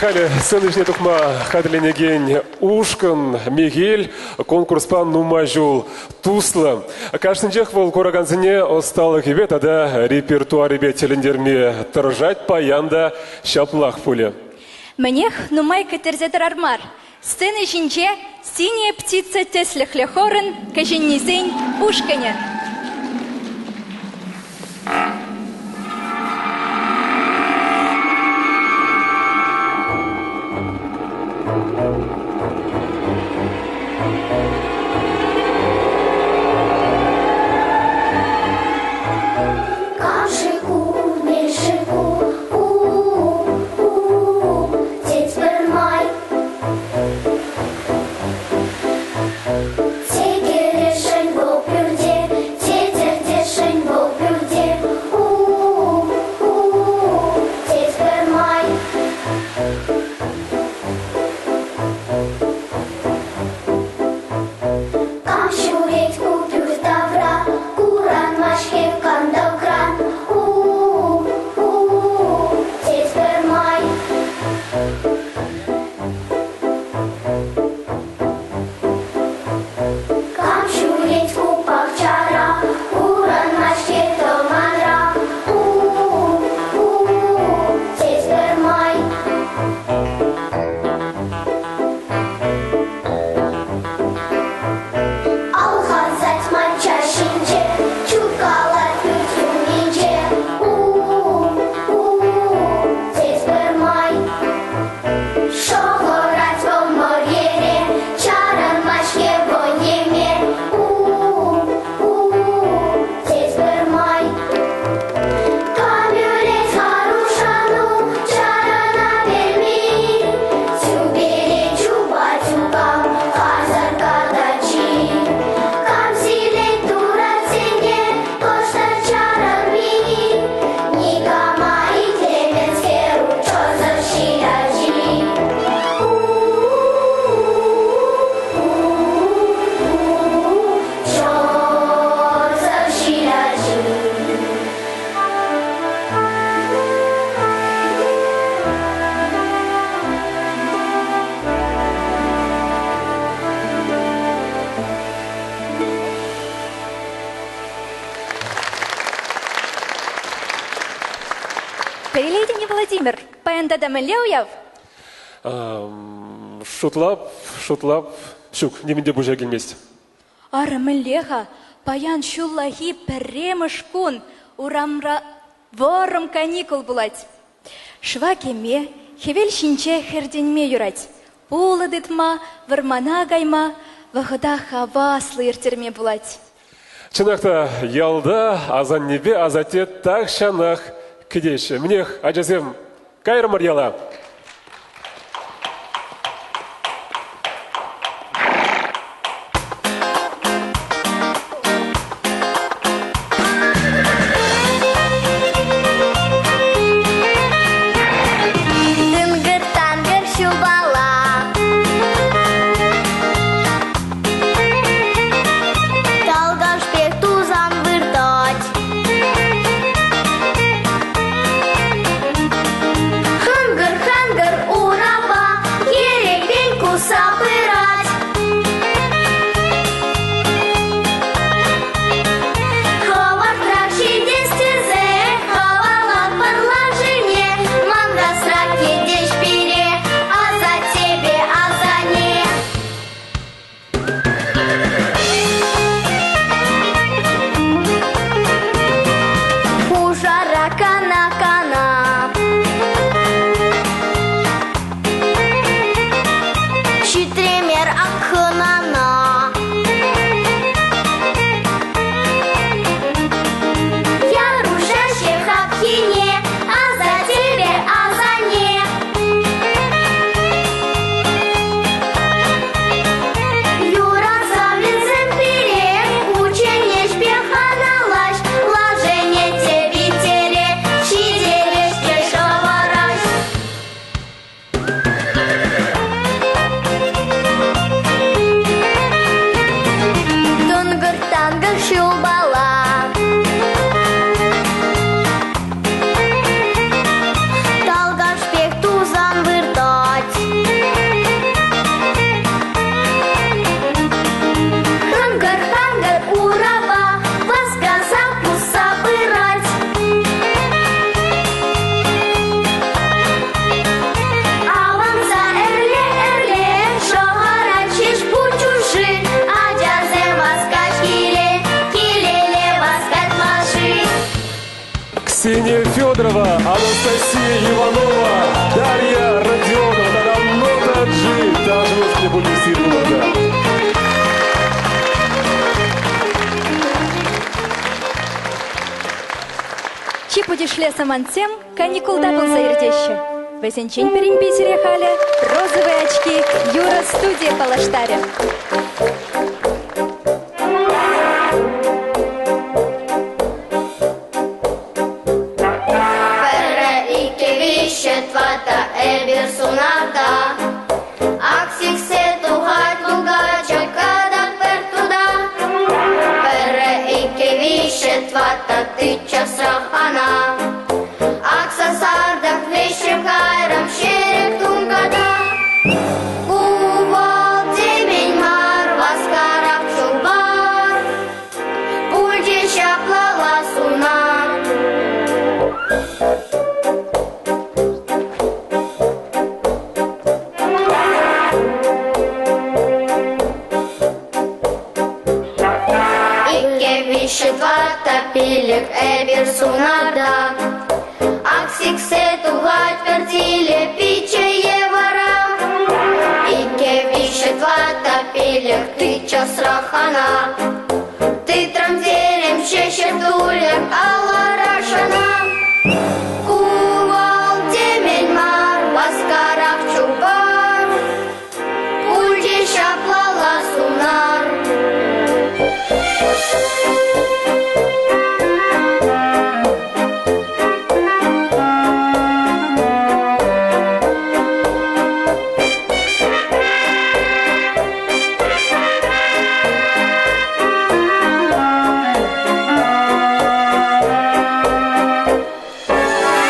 Халӗ сцена ҫине тухма хатӗрленекен ушкӑн Михель конкурспа нумай ҫул туслӑ. Кашнинчех вӑл куракансене ӑсталӑхӗпе тата репертуарӗпе тӗлӗнтерме тӑрӑшать, паян та ҫаплах пулӗ. Мӗнех, нумай кӗттерсе тӑрар мар. Сцена ҫинче «Синяя птица» тӗслӗхлӗ хорӑн кӗҫӗннисен ушкӑнӗ. Кам-ши ку, мӗн-ши ку, у-у, у-у, тет пӗрмай. Текелешӗн вӑл пӳрте, тетӗртешӗн вӑл пӳрте, у-у, у-у, тет пӗрмай. Кам ҫӳрет ку пӳрт тавра, куранмасть-ҫке кантӑкран, у-у, у-у, тет пӗрмай. Кам ҫӳрет ку пахчара, курӑнмасть-ҫке тӑманра, у-у, у-у, тет пӗрмай. Алхасать мачча ҫинче, чупкалать пӳрт умӗнче, у-у, у-у, тет пӗрмай. Шӑхӑрать вӑл мӑрьере, чарӑнмасть-ҫке вӑйӗме, у-у, у-у, тет пӗрмай. Кам ӳлет харушану, чарӑна пӗлми, тӳпере чупать укам, харсӑр катаччи. Кам силет туратсене, кӑштах чарӑнми, никама итлеменскер чӑрсӑр ҫил ачи. У-у-у, чӑрсӑр ҫил ачи. Пӗлетӗн-и, Владимир, паян тата мӗнле уяв? Шутлап, шутлап, ҫук, нимӗн те пуҫа килмест. Ара, мӗнле-ха? Паян ҫуллахи пӗрремӗш кун урамра вӑрӑм каникул пулать. Шыва кӗме, хӗвел ҫинче хӗртӗнме юрать. Пулӑ тытма, вӑрмана кайма, вӑхӑта хаваслӑ ирттерме пулать. Чӑнах та, ялта асаннепе асатте тахҫанах кӗтеҫҫӗ. Мӗнех, ачасем, кайрӑмӑр яла. Тӑнкӑр-танкӑр ҫулпала Талкаш пек тусан выртать. Хӑнкӑр-ха! Анастасия Иванова, Дарья Родионова тата Нота Джи ташӑ ушкӑнӗ пулчӗҫ сирӗн умӑрта. Чи путишле самантсем каникулта пулса иртеҫҫӗ. Вӗсенчен пӗринпе сире халӗ «Розовые очки» юрӑ студийӗ паллаштарӗ. Пӗрре, иккӗ, виҫҫӗ, тӑватта эпир сунарта. Ак сиксе тухать мулкачӑ катак пӗр тута. Пӗрре, иккӗ, виҫҫӗ, тӑватта ты часрах ана. Ак сасартӑк вӗҫрӗм кайрӑм ҫирӗп тунката. Ку вӑл темен мар, васкарах чупар. Пулчӗ ҫапла ласуна. Иккӗ, виҫҫӗ, тӑватта, пилӗк эпир сунарта. Ак сиксе тухать пӗр тилӗ пичче е вара. Иккӗ, виҫҫӗ, тӑватта, пилӗк, ты часрах ана. Тытрӑм терӗм ҫеҫ тулӗк алӑра шӑна. Ку вӑл темен мар, васкарах чупар. Пулчӗ ҫапла сунар.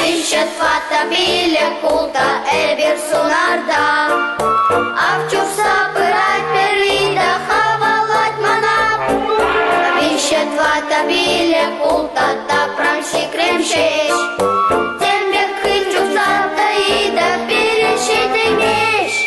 Виҫҫӗ, тӑватта, пилӗк, ултӑ эпир сунарта. Ак чупса пырать пӗри те хавалать мана. Виҫҫӗ, тӑватта, пилӗк, ултӑ тапран сикрем ҫеҫ. Тем пек хыт чупса тӑри те пире ҫитеймест.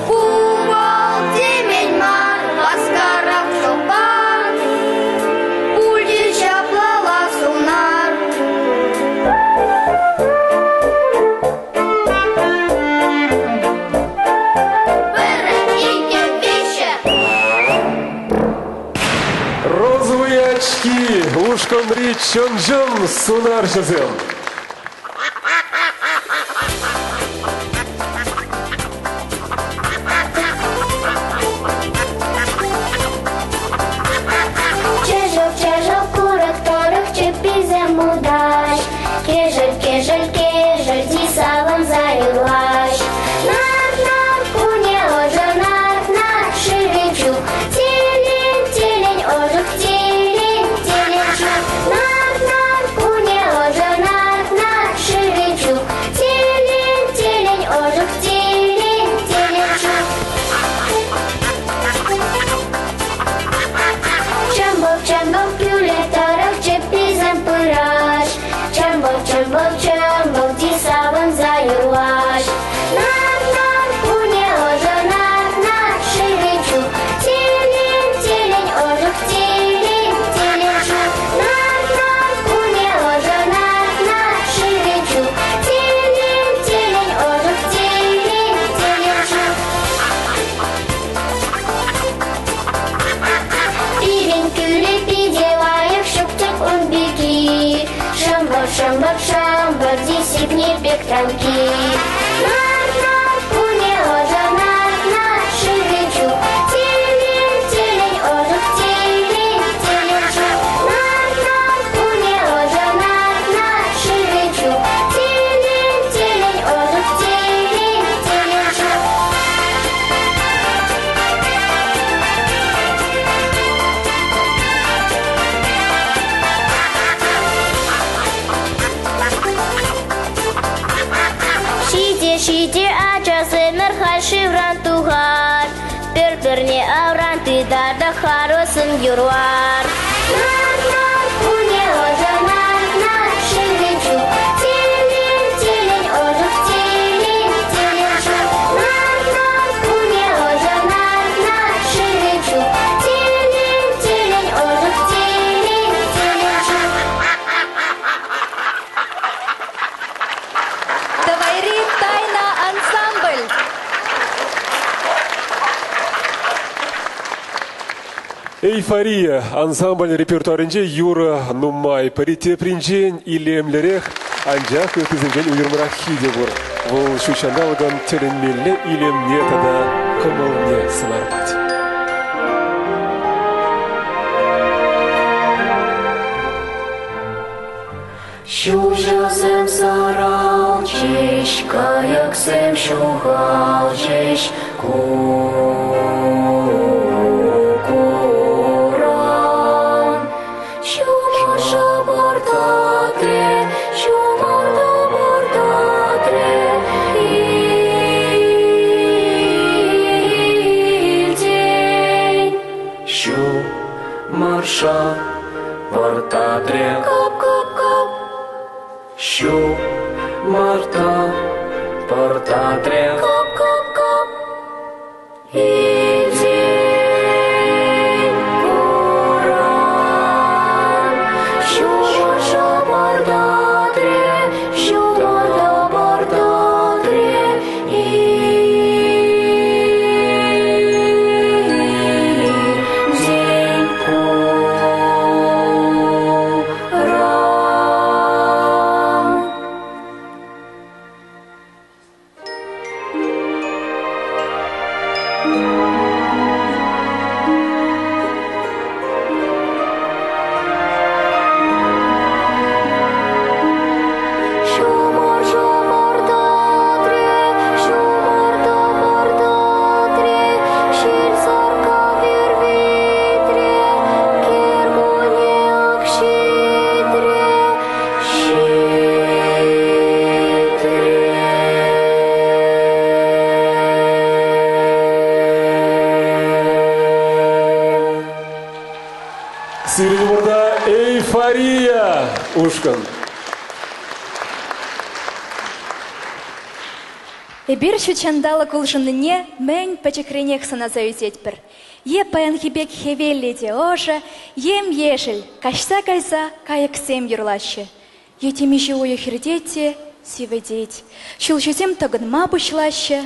Ку вӑл темен мар, васкарах чупар. Пулчӗ ҫапла сунар. Пӗрре, иккӗ, виҫҫӗ. Розовые очки ушкӑнри чӑн-чӑн сунарҫӑсем. Чӑшӑл, чӑшӑл курӑк тӑрӑх чӗпписем утаҫ. Кешӗл, кешӗл, кешӗл савӑнса юрлаҫ. Нар-нар кунӗ ӑшӑ, нар-нар шывӗ чух. Телен, телен ӑшӑх, телен, телен чух. Нар-нар кунӗ ӑшӑ, нар-нар шывӗ чух. Телен, телен ӑшӑх, телен, телен чух. Чӑмпӑл, чӑмпӑл кӳлӗ тӑрӑх чӗпписем пыраҫ. Чӑмпӑл, чӑмпӑл, чӑмпӑл ти савӑнса юрлаҫ. Нар-нар кунӗ ӑшӑ, нар-нар шывӗ чух. Телен, телен ӑшӑх, телен, телен чух. Нар-нар кунӗ ӑшӑ, нар-нар шывӗ чух. Телен, телен ӑшӑх, телен, телен чух. Пирӗн кӳлӗ питӗ лайӑх ҫук-тӑк ун пирки. Шӑмпӑр, шӑмпӑр, шӑмпӑр сикнӗ пек танки. Нар-нар кунӗ ӑшӑ, нар-нар шывӗ чух. Телен, телен ӑшӑх, телен, телен чух. Нар-нар кунӗ ӑшӑ, нар-нар шывӗ чух. Телен, телен ӑшӑх, телен, телен чух. Ҫите, ҫите, ачасемӗр халь шывран тухар. Пӗр-пӗрне авран тытар та харӑссӑн юрлар. Нар-нар кунӗ ӑшӑ, нар-нар шывӗ чух. Телен, телен ӑшӑх, телен, телен чух. Нар-нар кунӗ ӑшӑ, нар-нар шывӗ чух. Телен, телен ӑшӑх, телен, телен чух. Эйфория ансамбль репертуарӗнче юрӑ нумай, пӗри тепринчен илемлӗрех, анчах ыттисенчен уйрӑмраххи те пур. Вӑл ҫут ҫанталӑкӑн тӗлӗнмелле илемне тата кӑмӑлне сӑнарлать. Ҫулҫӑсем саралчӗҫ, кайӑксем ҫухалчӗҫ, куран. Ҫумӑр шӑпӑртатрӗ, ҫумӑр тӑпӑртатрӗ, илтен. Ҫумӑр шӑпӑртатрӗ. Кӑп-кӑп-кӑп. Ҫумӑр тӑпӑртатрӗ. Кӑп-кӑп-кӑп. Илтен куран. Ҫумӑр шӑпӑртатрӗ, ҫумӑр тӑпӑртатрӗ. Илтен куран. Ҫумӑр шӑпӑртатрӗ, ҫумӑр тӑпӑртатрӗ, ҫил саркавир витрӗ, кӗркунне ак ҫитрӗ, ҫитрӗ. Сирӗн умӑрта Эйфория ушкӑн. Эпир ҫут ҫанталӑк улшӑннине мӗн пӗчӗкренех сӑнаса ӳсетпӗр. Е паянхи пек хӗвеллӗ те ӑшӑ, ем-ешӗл, каҫса кайса кайӑксем юрлаҫҫӗ. Е темиҫе уйӑх иртет те сивӗтет. Ҫулҫӑсем тӑкӑнма пуҫлаҫҫӗ,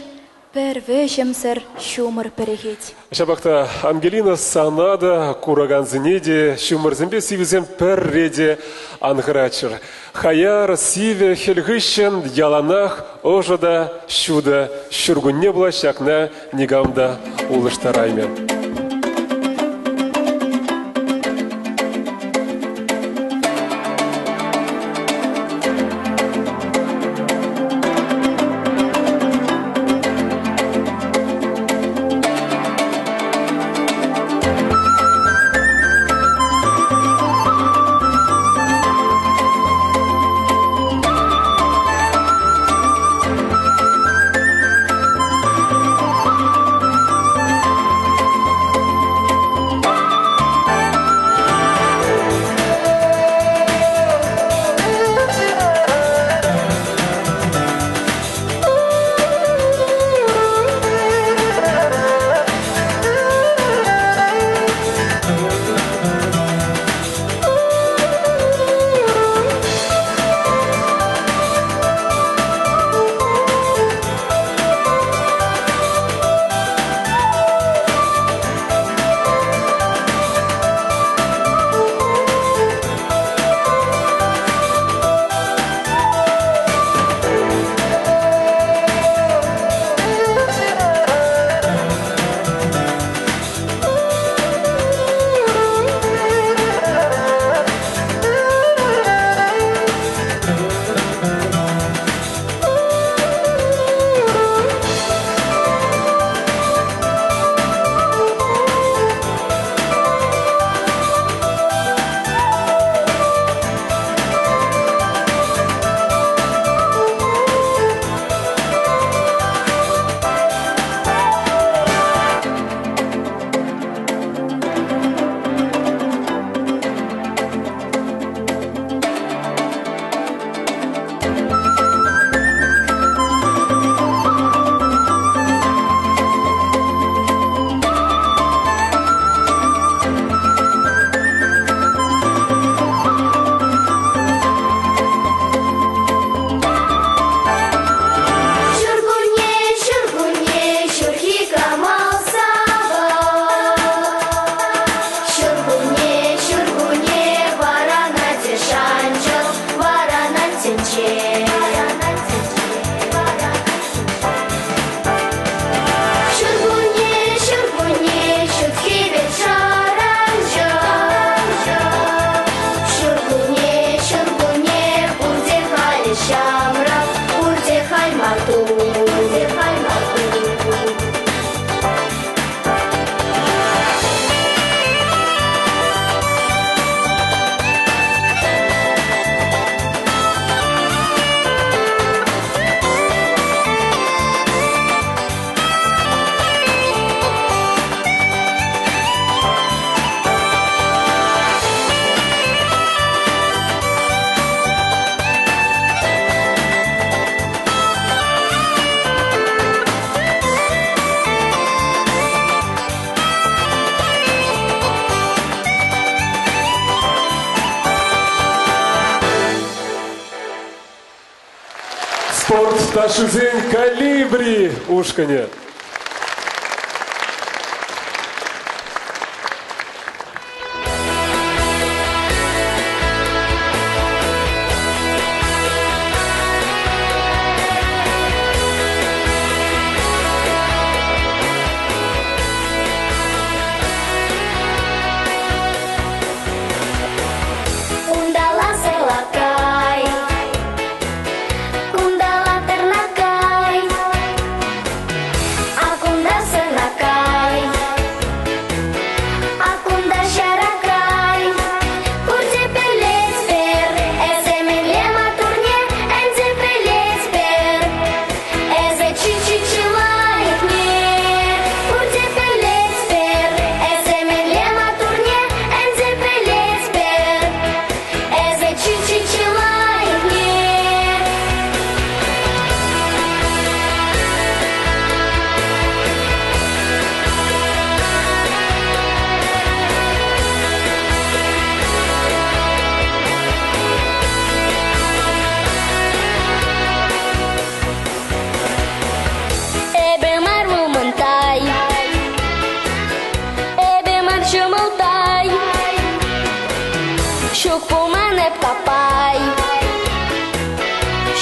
пӗр вӗҫӗмсӗр ҫумӑр пӗрӗхет. Ҫапах та Ангелина сана та, куракансене те ҫумӑрсемпе сивӗсем пӗрре те ан хӑраччӑр. Хаяр, сивӗ хӗл хыҫҫӑн яланах ӑшӑ та ҫутӑ ҫуркунне пулать ҫакна никам та улӑштараймӗ. Спорт ташшисен «Калибри» ушкӑнӗ. Унталла сарлакай, кунталла тӑрнакай, а кунта сӑнакай, а кунта ҫаракай. Пурте пӗлетпӗр, эсӗ мӗнле маттурне ӗнтӗ пӗлетпӗр. Эсӗ чи-чи-чи лайӑхне пурте пӗлетпӗр. Эсӗ мӗнле маттурне ӗнтӗ пӗлетпӗр. Эсӗ чи-чи-чи лайӑхне. Эпӗ мар мӑнтай, эпӗ мар ҫӑмӑлтай. Ҫук пулман эп капай,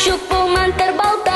ҫук пулман тӑрпалтай.